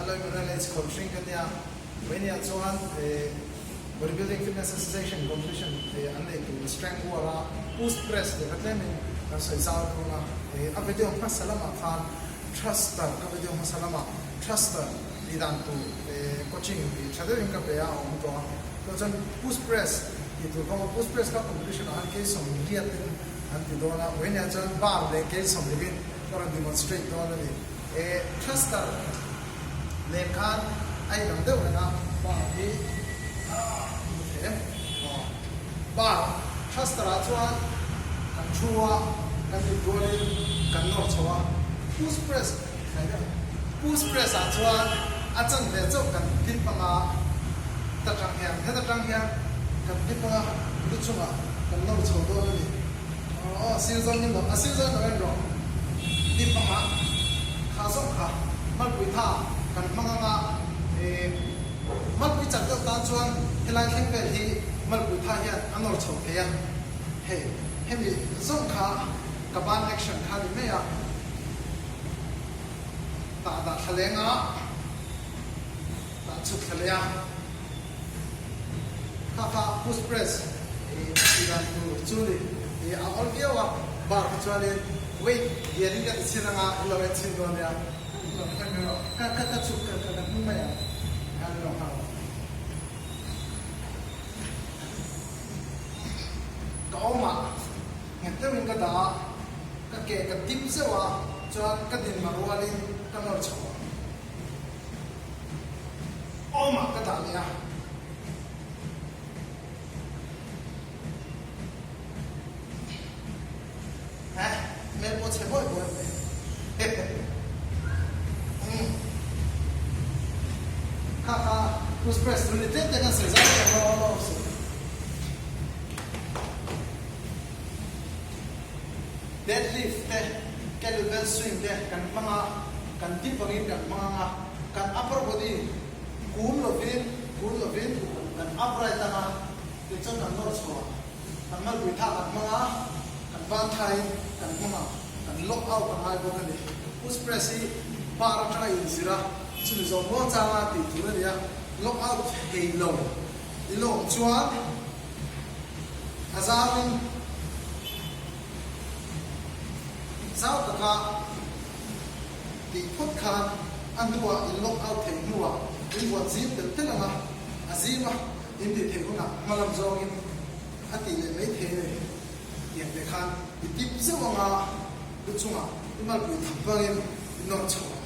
Aloy Morales Khawlhring ka nia. Vawinia chuan Bodybuilding Fitness Association competition an nei tur Strength War a push press leh kha tlemin kan sawi zau dawn a. A video hmasa lamah khan thruster ka video hmasa lamah thruster tih dan tur coaching tih tha deuhin ka pe a, a awm tawh a. Tawh chuan push press tih tur kha push press kha competition ah khan keisawm riatin an ti dawn a. Vawinia chuan bar leh keisawm rivin ka rawn demonstrate dawn a ni. E thruster nen khan a inang deuh reng a, bar hi a hmu thei em? Aw, bar thruster ah chuan kan thu a, kan in rualin kan nawr chho a, push press hnai deuh, push press ah chuan a chanve chauh kan dip anga ta tang hian, heta tang hian kan dip anga lu chungah kan nawr chho dawn a ni. Aw sir zawng in lo a sir zawng in lo en rawh dip anga kha zawng kha malpui tha kan hmang anga eh malpui chak deuh tan chuan helai thleng vel hi malpui tha hian a nawr chho thei a hei hemi zawng kha ka ban action kha ni mai a tah dah thla leng a tah chhuk thla leh a. Kha kha push press i tih dan tur chu ni i a awl viau a, bar kha chuanin weight lianin ka ti chhin anga i lo en chhin dawn nia. Ka ka ka chhuk ka ka hnung mai ang tikhan i lo nghal ang. Ka awmah nghet deuhin ka dah a, ka ke ka dip zeuh a, chuan ka dinma rualin ka nawr chho ang. Awmah ka dah leh a. Heh, hmel pawh chhe buai buai mai. Umm. Kha kha push press tur ni tlem te kan sawi zau leh ang aw. Deadlift te, kettlebell swing te kan hmang a, kan dip angin kan hmang ang a, kan upper body kun lovin kun lovin kan upright ang a, tichuan kan nawr chhuah ang. Kan malpui tha kan hmang a, kan ban thain kan hmang ang, kan lock out a ngai bawk a ni. Push press hi bar atanga inzir a, chumi zawh muang changa tih tur a ni a, lock out thei lo i lawm chuan, A zauin zau taka tih phawt khan a hnuah in lock out theih hnuah in vuan zim telh telh ang a, a zim a in tih theih hunah hmalam zawngin a tih leh mai thei a ni. Tiang te khan i tip zeuh anga lu chungah i malpui tham vangin i nawr chho ang.